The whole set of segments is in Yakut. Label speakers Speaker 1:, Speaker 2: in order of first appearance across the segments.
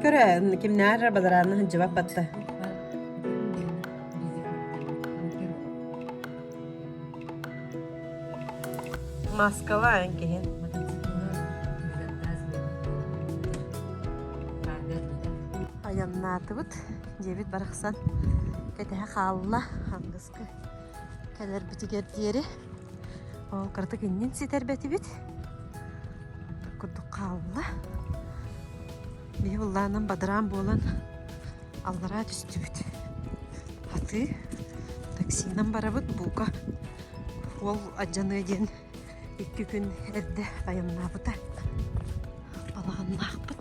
Speaker 1: Көрө, кимнээр бадараанна сылдьыбат батта. Маскалаан киһин. Айаннаатыбыт. Дьиэбит барахсан кэтэһэ хаалла. Ангыскы кэлэрбитигэр диэри. Ол кыратык иннин ситэрбэтибит. Курдук хаалла. Биһи быллаанан бадараан буолан аллараа түстүбүт. Атыы таксинан барабыт буука уол адьаныа диэн икки күн эрдэ айаннаабыта. Балаҕаннаахпыт.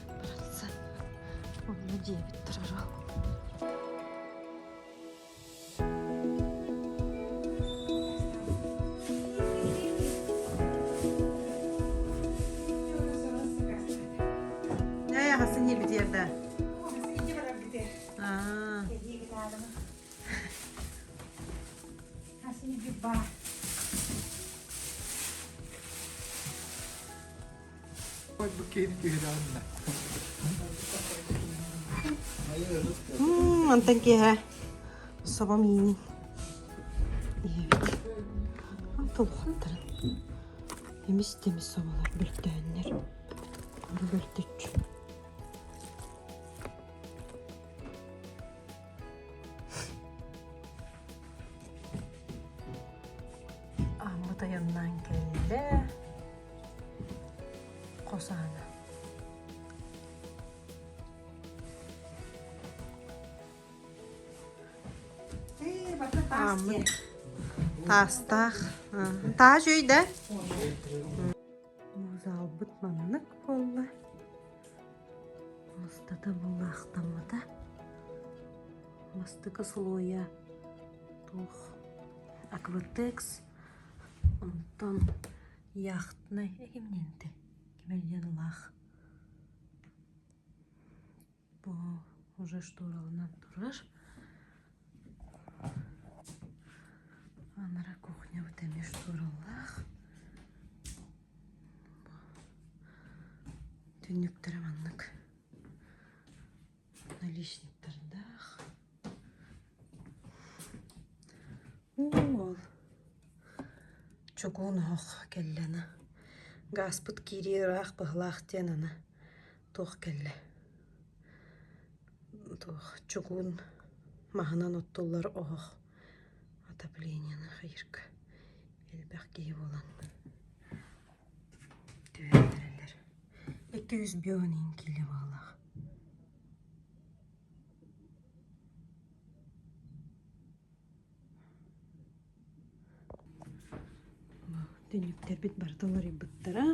Speaker 1: Барахсан онно дьиэбит турар ол. Мантан киэһэ собо миинин иһэбит. Толхоттарын эмис темис соболор бөлтөөннөр. Бөлтөччү. Ааммыт айаннаан кэллэ. Хос аана. Ааммыт таастаах. Таас өй да? Музалбыт маннык буолла. Мустата буллаахтаммыта. Мастыка слоя туох акватекс онтон яхтнай кимненте кимелден лах бу уже шторалынан турар анара кухнябыт эмиэ шторалаах Түннүктэрэ маннык наличниктардаах. Уол чугуун оһох кэллэ аны. Гааспыт киирии ыраах быһылаах диэн аны туох кэллэ. Туох чугуун маһынан оттуллар оһох отоплениены хайырга элбэх киһи буолан Түһэрэллэр. 200 бион киилэ баалаах. Түннүктэрбит барыта уларыйбыттара.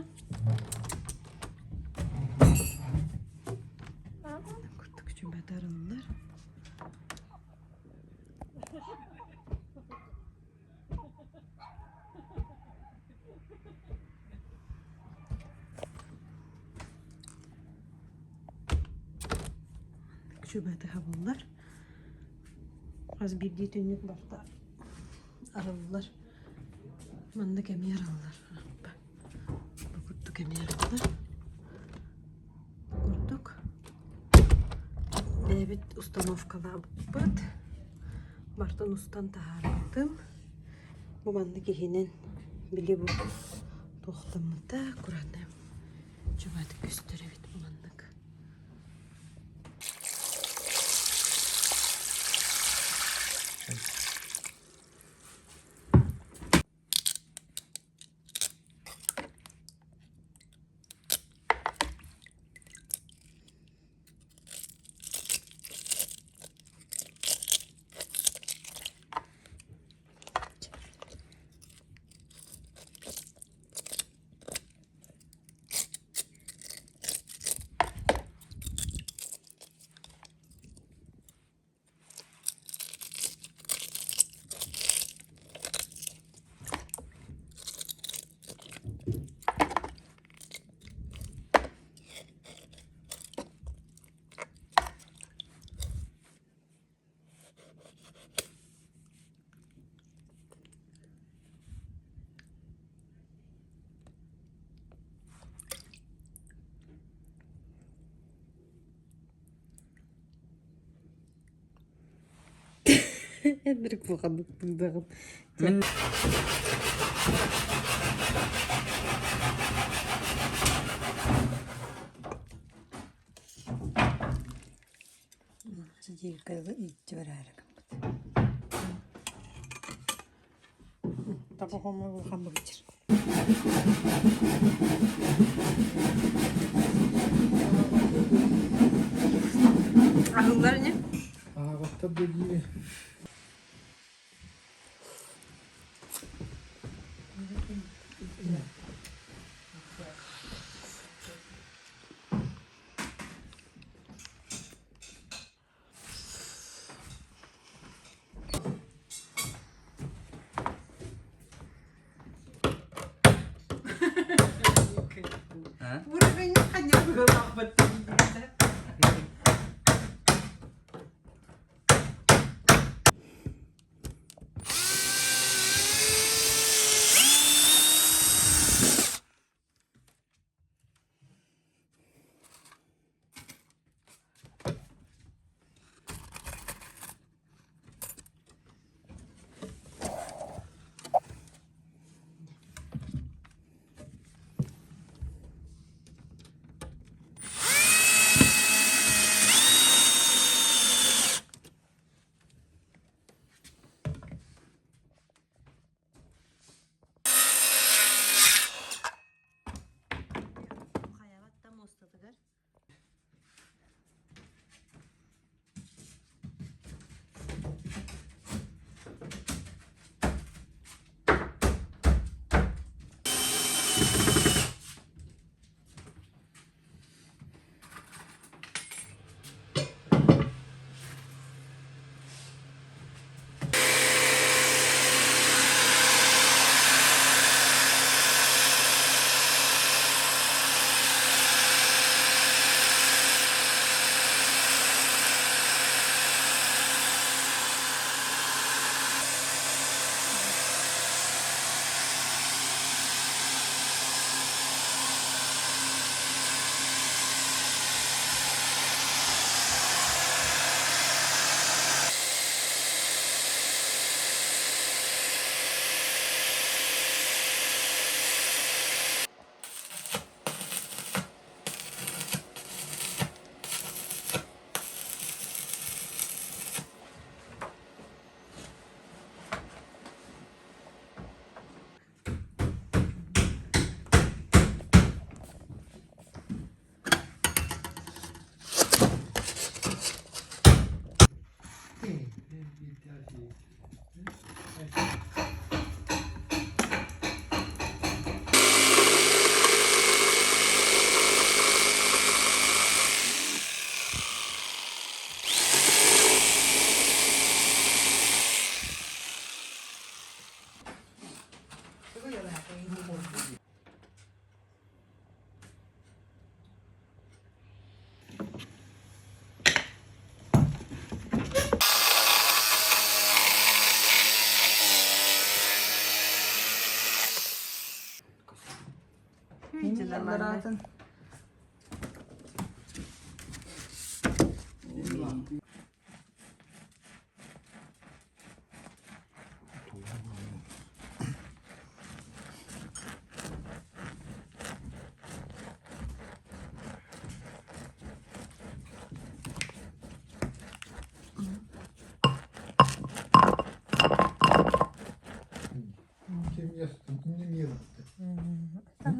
Speaker 1: Курдук чүмэт арыллар. Чүбэтэ буллар. Хас биирдии түннүк барыта арыллар. Маннык эмиэ арыллар. Бу курдук эмиэ арыллар. Курдук. Бэйэбит установкалаабыппыт. Мартын устан таһаарбытым. Бу маннык иһинэн били бу туохтаммыта аккуратно чубаатык көстөр эбит бу маннык. Эндрик улаханнык тыыдаҕын.
Speaker 2: Мин
Speaker 1: Сидиилкэ ииттэ бараары гыммыт. Таба хомой улахан быгычыр. Аһыллар ини?
Speaker 3: Ааҕаттар да дии.
Speaker 1: Хайабат да муостатыгар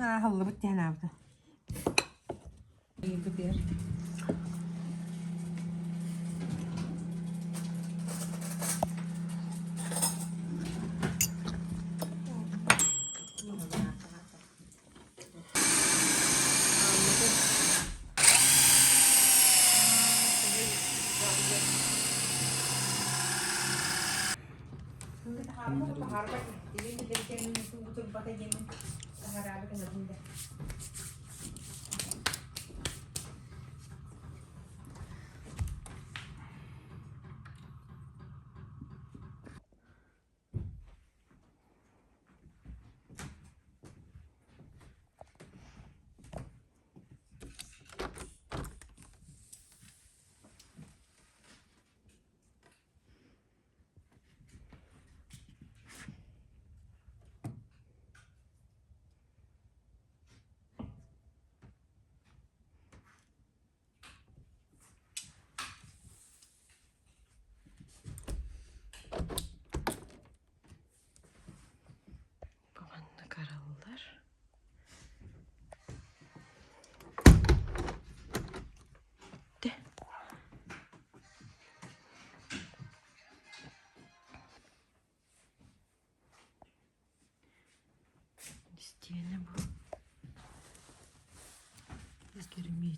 Speaker 1: Ааһыллыбыт диэн аабыта.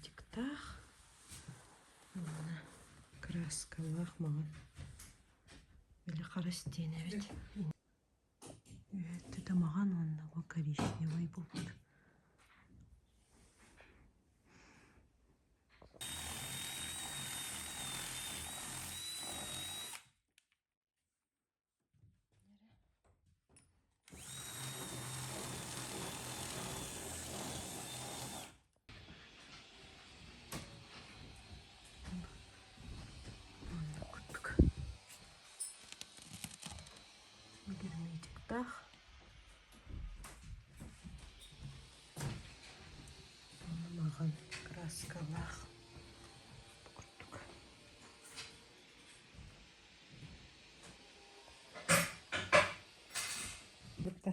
Speaker 1: Герметиктаах уонна краскалаах маҥан били хара истиэнэ эбит. Үөттүтэ маҥан уонна бу коричневай буолбут. Маннык курдук герметиктаах маҕан краскалаах курдук.
Speaker 3: Бытта.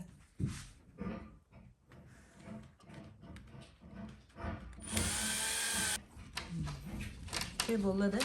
Speaker 1: Şey буолла да?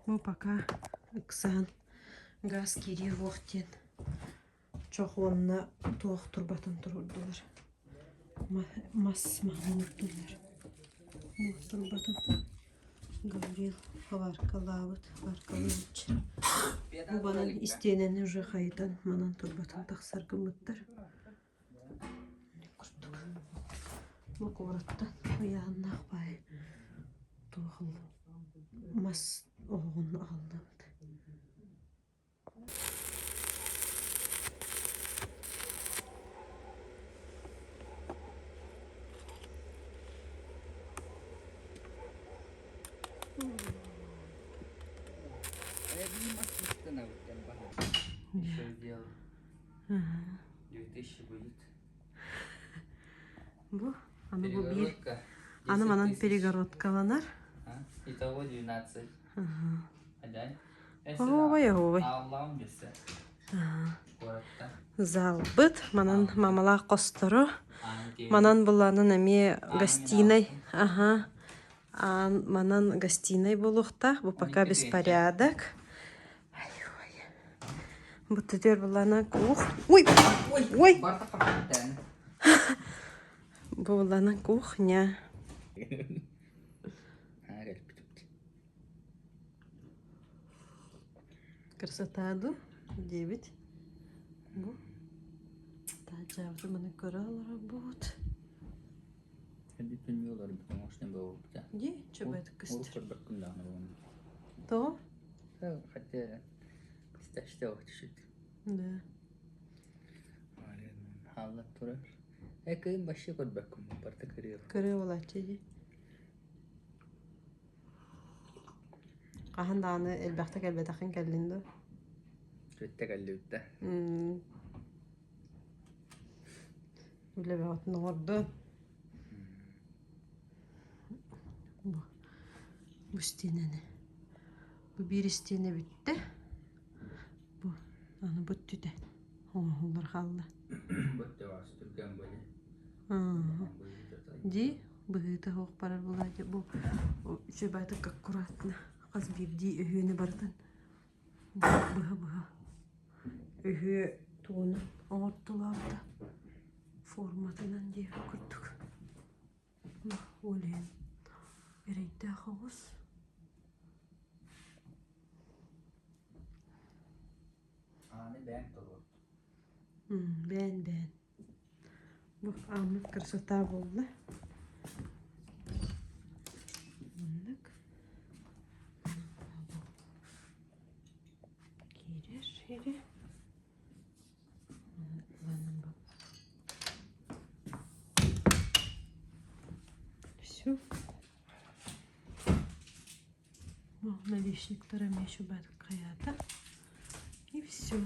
Speaker 1: Бу пока ыксаан газ киириэ суох диэн чох уонна туох турбатын туруордулар. Мас маһын уурдулар. Турбатын Гаврил хабаркалаабыт, хабаркалаабычча. Бу банан истиэнэни уже хайытан манан турбатын тахсар гыммыттар. Курдук. Бу куораттан ыйааннаах баай туох мас оһоҕун аҕаллыбыт.
Speaker 2: Еще сделал. 2000 будет.
Speaker 1: Бу аны бу биир
Speaker 2: Перегородка.
Speaker 1: аны
Speaker 2: 10
Speaker 1: манан
Speaker 2: тысяч.
Speaker 1: перегородкаланар.
Speaker 2: А? Итого 12. Адай.
Speaker 1: Оһуобай, оһуобай.
Speaker 2: Аллам бесе. Куоратта.
Speaker 1: Залбыт, манан мамалаах хостору,
Speaker 2: Аан
Speaker 1: манан булланан эмиэ
Speaker 2: Аан
Speaker 1: гостиной, аха, аан манан гостиной буолуохтаах, бу пока
Speaker 2: 12
Speaker 1: беспорядок. Ай-ой. Бу түтөр буллана кух. Ой! Ой!
Speaker 2: Барта капитан.
Speaker 1: Бу буллана кухня.
Speaker 2: Ha, кэлбит.
Speaker 1: Красота ду? Девять. Бу. Таачаабыты маны көрө олоробут.
Speaker 2: Бүтүн олорбут, может, буолбута.
Speaker 1: Ди, чөбөт
Speaker 2: Ол
Speaker 1: көстөр.
Speaker 2: көрбөккүн даҕаны буолан.
Speaker 1: То?
Speaker 2: Хотя истэште түшүт.
Speaker 1: Да.
Speaker 2: Хаалла турар. Э кыым вообще көрбөккүн барта кырыыр.
Speaker 1: Көрө буолааччы дии. Хаһан даҕаны элбэхтэ кэлбэтэххин кэллин дуо?
Speaker 2: Түттэ кэллибиттэ.
Speaker 1: Үлэ бөҕөтүн оҥордун. Бу, бу истиэнэни. Бу биир истиэнэ бүттэ. Бу аны бу түтэ оҥоһуллар хаалла.
Speaker 2: Бутте вас түргэн были.
Speaker 1: Дии быһыыта суох барар буолааччы. Бу үчүгэйдик аккуратно хас биирдии өһүөнү барытын быһа-быһа өһүө тугунан оҥортулаабыта форматынан диэбит курдук. Ол иһин эрэйдээх оҕус.
Speaker 2: Ааны бэйэҥ толор.
Speaker 1: Бээн бээн. Бу ааммыт красота буолла. Четыре. Все. Наличниктара эмиэ хайаата. И все.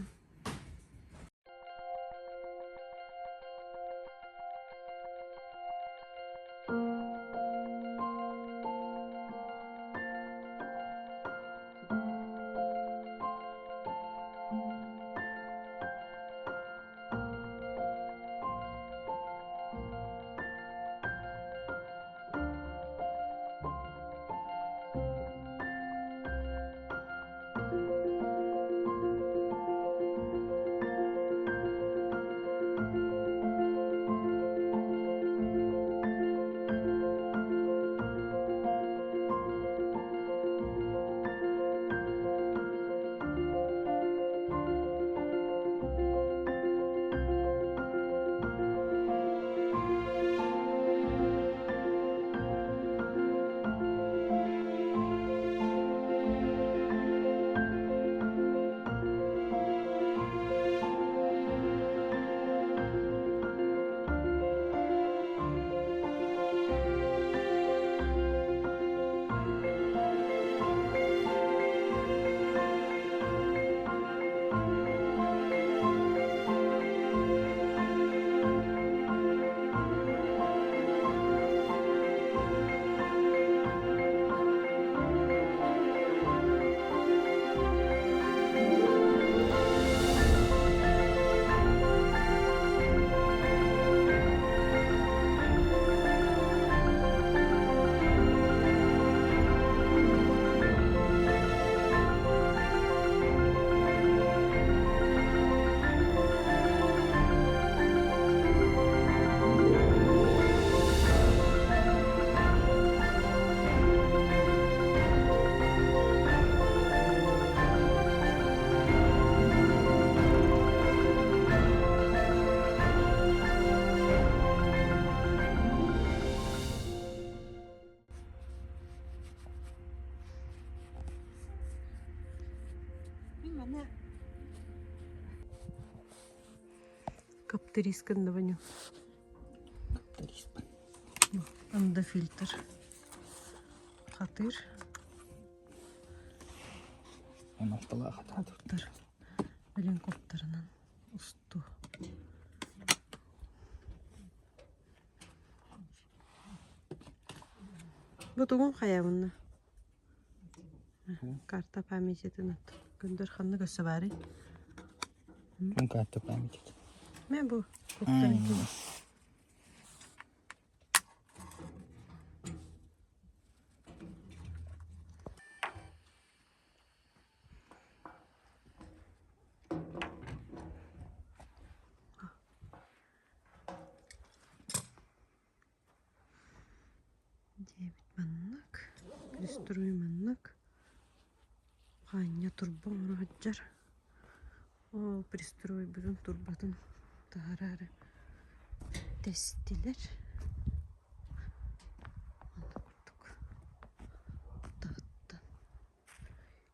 Speaker 1: Каптырискын даваню.
Speaker 2: Каптырискын.
Speaker 1: Андофильтр. Хатыр.
Speaker 2: Онохтолоох
Speaker 1: Коптар. Билин коптарынан усту. Бу тугун хайабынна? Карта памятитын ат. Күндөр ханна көссө баарый?
Speaker 2: Карта памятит.
Speaker 1: Мен бу коптарын Диэбит маннык, пристрой маннык, хаанньа турба оҥоро сылдьар. Ол пристройбутун турбатын таһараары тэстилэр. Аны курдук таһыттан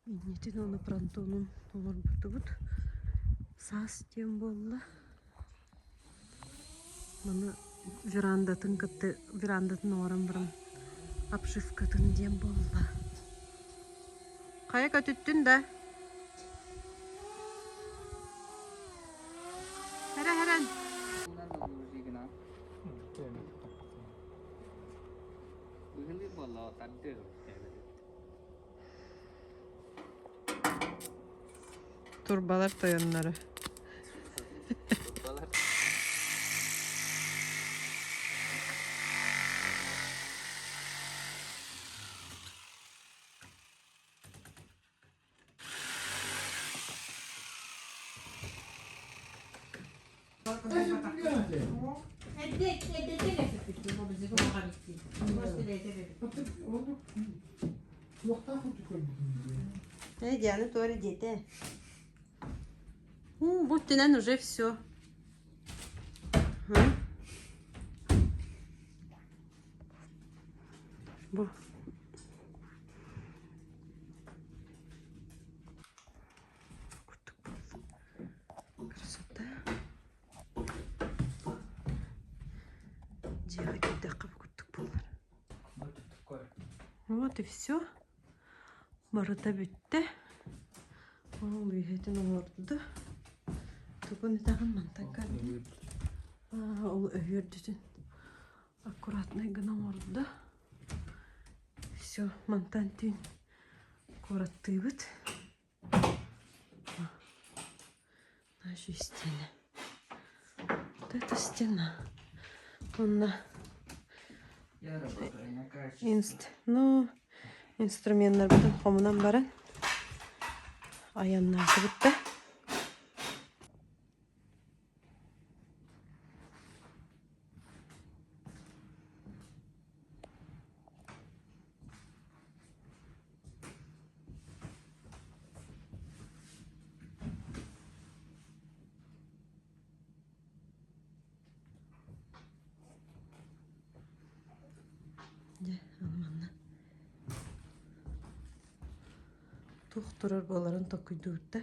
Speaker 1: иннитин уонна пронтонун оҥорбутубут. Саас диэн буолла. Маны верандатын кытта верандатын оҥорон баран обшивкатын диэн буолла. Хайа көтүттүн да? Хэрэ хэрэн. Турбалар тойонноро. Э, Диана тоже дети. Бу өттүнэн уже все. Бу курдук буолла. Дьиэҕэ киирдэххэ бу курдук буолар. Вот и все. Барыта бүттэ. Ол үөһэтин оҥордо. Тугун этэҕин мантан көрдүм. Ол өһүөрдүтүн аккуратнай гына оҥордо. Все, мантан түүн куораттыыбыт. Наша стена. Вот это стена. Онно
Speaker 2: Я работаю на качестве.
Speaker 1: инст ну инструменнарбытын хомунан баран айаннаатыбыт да. Дьэ, аны манна туох турар буоларын толкуйдуубут да.